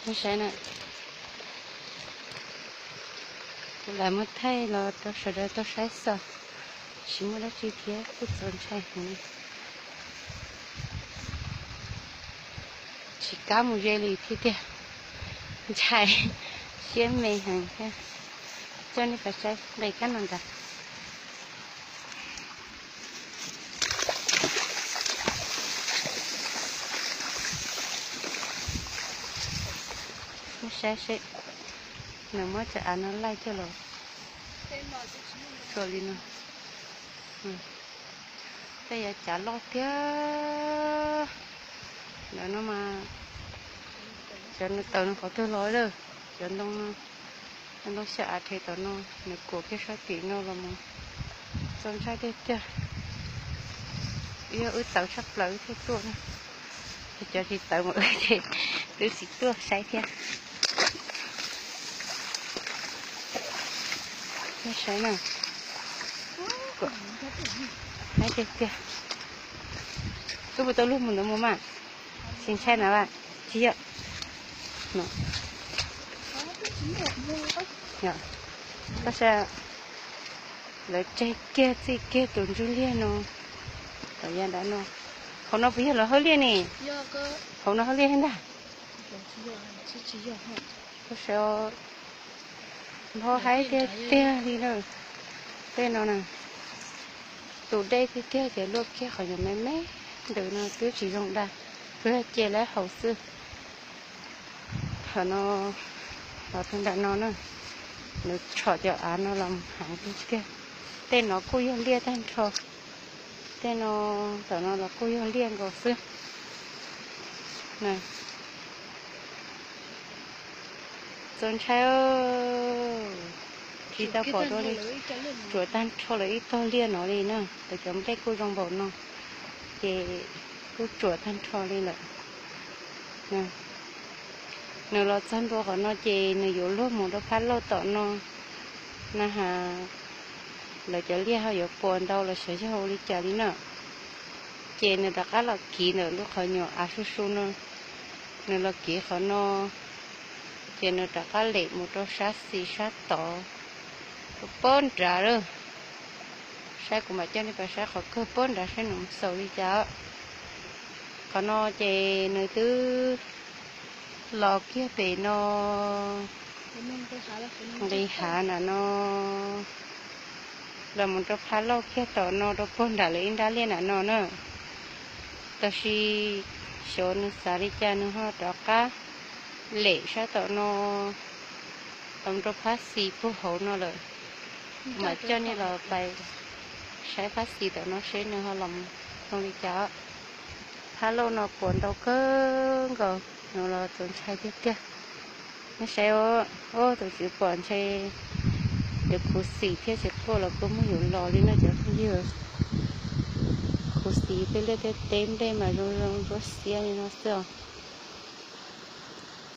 Nej saib na, kuv lam muab thaij los rau sawv daws tau saib xwb, tsis muaj dab tsi thiab, kuj txaus ntshai heev li. Tsis kam mus ze li thiab tiag, ntshai siab me heev thiab. Coj nej pais saib nqis kab no ntag. Saib seb, nws muab cov av no laij coj los tso li no. Tej yav cav loj tiag. Ntawm no mas cov no tawm nws qhov twg los lawm. Cov ntoo no, cov ntoo xyaw av rhe tom no nws kuam kiag sab tim no los mus. Txaus ntshai tiag tiag. Yog wb tawv tshaj plaws wb thiaj tuaj na. Cov tsis tawv mas wb ces wb tsis tuaj saib thiab. Nej saib na. Kuam tiag tiag. Wb puas tau luag mus ntawd mus mas? Tsis ntshai na vas? Tsis yog. Koj saib, lawv tseg kiag txij kiag tus ntsuj liaj no. Tom yav nrad no, hauv no puas yog lawv hauj liaj ne? Hauv no hauj liaj thiab ntag. Koj saib, npau haib tiag tiag li lawm. Tej no na, tus dej tiag tiag ces luaj kiag qhov nyuag me me ntawm no twb tsis zoo da, twb yog ce lawv haus xwb. Qhov no, los rau nram no na, nws tshom cov av no los heev tiag tiag. Tej no kuj yog liaj tag nrho. Tej no, tom no los kuj yog liaj nkaus xwb. Txaus ntshai, tsis tau pom dua li, tsuas tag nrho lawv ib tog liaj no li na. Lawv cov nplej kuj zoo npaum no, ces kuj tsuas tag nrho li lawm. Nws los txog ntua qhov no ces nws yuav luag mus rau phab lauj tom no na has. Lawv cov liaj ho yuav puas ntau los xyov yog ua li cas li na. Ces nws rov qab los kiv ntawm lub qhov nyuag av su su no, nws los kiv qhov no, ces nws rov qab lem mus rau sab xis sab tod, rau pab nrad lawm. Saib, kuv mam coj nej pais saib qhov kawg pab nrad saib nws xaus li cas. Qhov no ces nws twb los kiag pem no, nqis hav nram no, los mus rau phab lauj kiag tom no rau puag nram lawv ib nrab liaj nram no na. Tab sis xyov nws xav li cas nws ho rov qab lem sab tom no los rau phab xis puag hauv no lawm. Mam coj nej los pais saib phab xis tom no seb nws ho los zoo li cas. Phab lauj no puas ntau kawg nkaus, no los txaus ntshai tiag tiag. Nej saib, tus tswv pom ntshe yuav khuv xim thiab tsis quaj los kuj muab yus los li no cov phooj ywg. Khuv xim tej liaj tej teb nplej mas zoo zoo ntsuab xiab li no xwb os.